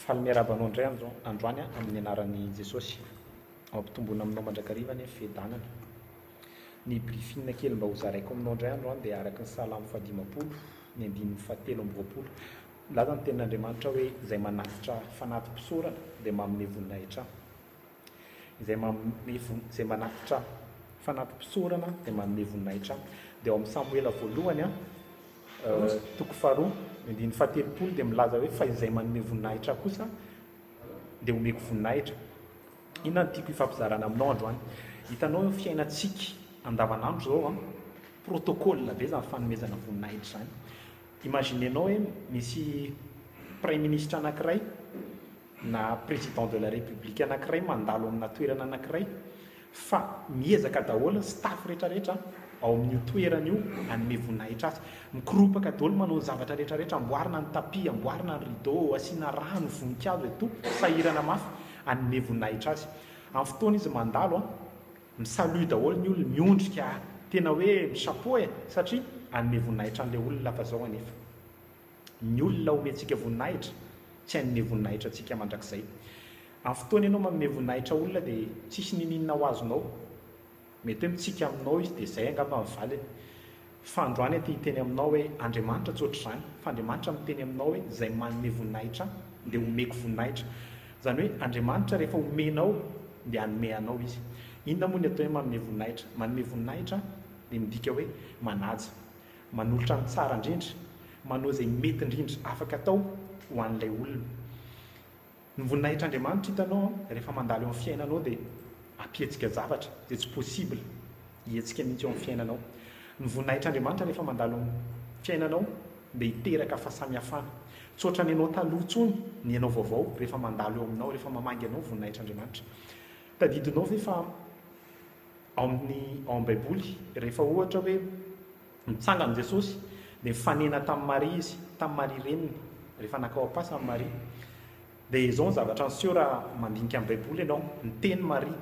Faly miarahaba anao indray androany amin'ny anaran'i Jesosy. Ao am-pitomboana aminao mandrakariva anie ny fiadanana. Ny briefing kely mba hozaraiko aminao indray androany dia araka ny Salamo fahadimampolo, ny andininy fahatelo amby 20. Milaza ny tenin'Andriamanitra hoe izay manatitra fanati-pisaorana dia manome voninahitra Ahy. Izay manome izay manatitra fanati-pisaorana dia manome voninahitra Ahy. Dia ao amin'ny Samoela voalohany toko faharoa, ny andininy fahatelopolo dia milaza hoe fa izay manome voninahitra Ahy kosa dia omeko voninahitra. Inona no tiako hifampizarana aminao androany? Hitanao eo fiainantsika andavanandro izao an, protocole be izany fanomezana voninahitra izany. Imaginez-nao hoe misy praiminisitra anankiray na président de la république anankiray mandalo amina toerana anankiray fa miezaka daholo ny staff rehetra rehetra ao amin'io toerana io hanome voninahitra azy. Mikoropaka daholo manao ny zavatra rehetra rehetra, amboarina ny tapis, amboarina ny rideau, asiana rano, voninkazo et tout, sahirana mafy hanome voninahitra azy. Amin'ny fotoana izy mandalo an, mi-salut daholo ny olona, miondrika, tena hoe mi-chapeau e, satria hanome voninahitra an'ilay olona fa zao anefa. Ny olona omentsika voninahitra tsy hanome voninahitra antsika mandrakizay. Amin'ny fotoana ianao manome voninahitra olona dia tsisy niniana ho azonao. Mety hoe mitsiky aminao izy dia izay angamba ny valiny. Fa androany aho te hiteny aminao hoe Andriamanitra tsy ohatr'izany fa Andriamanitra miteny aminao hoe izay manome voninahitra ahy dia omeko voninahitra. Izany hoe Andriamanitra rehefa omenao dia hanome anao Izy. Inona moa ny atao hoe manome voninahitra? Manome voninahitra dia midika hoe manaja. Manolotra ny tsara indrindra, manao izay mety indrindra afaka atao ho an'ilay olona. Ny voninahitr'Andriamanitra hitanao an, rehefa mandalo eo amin'ny fiainanao dia hampihetsika zavatra izay tsy possible hihetsika mihitsy eo amin'ny fiainanao. Ny voninahitr'Andriamanitra rehefa mandalo eo amin'ny fiainanao dia hiteraka fahasamihafana. Tsy ohatran'ny ianao taloha intsony ny ianao vaovao rehefa mandalo eo aminao, rehefa mamangy anao ny voninahitr'Andriamanitra. Tadidinao ve fa Ao amin'ny ao amin'ny Baiboly, rehefa ohatra hoe nitsangana Jesosy, dia nifanena tamin'i Maria Izy, tamin'i Maria reniny, rehefa nankao am-pasana Maria. Dia izao ny zavatra niseho raha mandinika ny Baiboly ianao, niteny Maria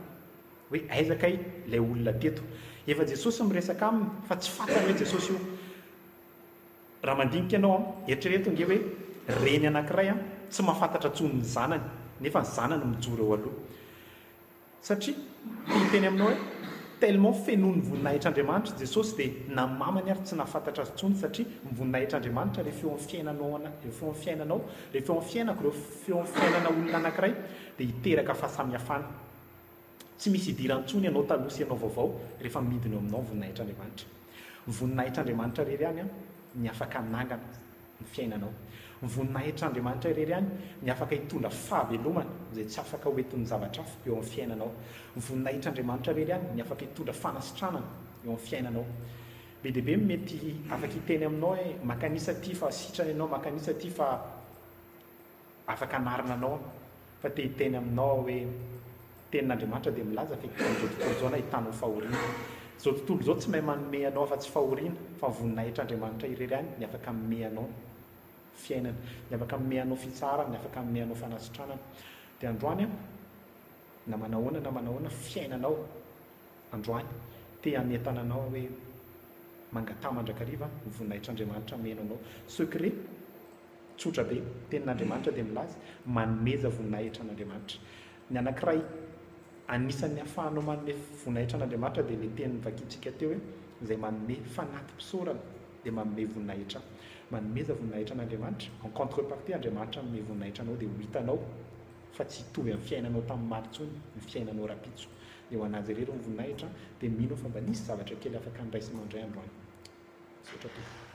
hoe aiza kay ilay olona teto. Efa Jesosy miresaka aminy fa tsy fantany hoe Jesosy io. Raha mandinika ianao an, eritrereto ange hoe reny anankiray an, tsy mahafantatra intsony ny zanany, nefa ny zanany mijoro eo aloha. Satria te hiteny aminao hoe tellement fenoin'ny voninahitr'Andriamanitra Jesosy dia na ny mamany ary tsy nahafantatra azy intsony satria ny voninahitr'Andriamanitra rehefa eo amin'ny fiainanao rehefa eo amin'ny fiainanao rehefa eo amin'ny fiainako rehefa eo amin'ny fiainana olona anankiray dia hiteraka fahasamihafana. Tsy misy idirany intsony ianao taloha sy ianao vaovao rehefa midina eo aminao ny voninahitr'Andriamanitra. Ny voninahitr'Andriamanitra irery ihany ny afaka hanangana ny fiainanao. Ny voninahitr'Andriamanitra irery ihany ny afaka hitondra fahavelomana izay tsy afaka ho entin'ny zavatra hafa eo amin'ny fiainanao. Ny voninahitr'Andriamanitra irery ihany ny afaka hitondra fanasitranana eo amin'ny fiainanao. Be dia be ny mety afaka hiteny aminao hoe mankanisa aty fa sitrana ianao, mankanisa aty fa Afaka hanarina anao aho, fa te hiteny aminao aho hoe, Tenin'Andriamanitra dia milaza fa amin'izao tontolo izao no ahitanao fahoriana. Izao tontolo izao tsy mahay manome anao afa-tsy fahoriana, fa ny voninahitr'Andriamanitra irery ihany ny afaka manome anao fiainana, ny afaka manome anao fitsaharana, ny afaka manome anao fanasitranana. Dia androany aho, na manahoana na manahoana fiainanao androany, te hanentana anao aho hoe, mangataha mandrakariva ny voninahitr'Andriamanitra hameno anao. Secret. Tsotra be, Tenin'Andriamanitra dia milaza, manomeza voninahitra an'Andriamanitra. Ny anankiray anisan'ny ahafahanao manome voninahitra an'Andriamanitra dia ilay teny novakintsika teo hoe, izay manome fanati-pisaorana dia manome voninahitra. Manomeza voninahitra an'Andriamanitra, en contrepartie Andriamanitra hanome voninahitra anao dia ho hitanao fa tsy hitovy amin'ny fiainanao tamin'ny omaly intsony ny fiainanao rahampitso. Dia ho an'Azy irery ny voninahitra dia mino aho fa mba nisy zavatra kely afaka niraisinao indray androany. Misaotra tompoko.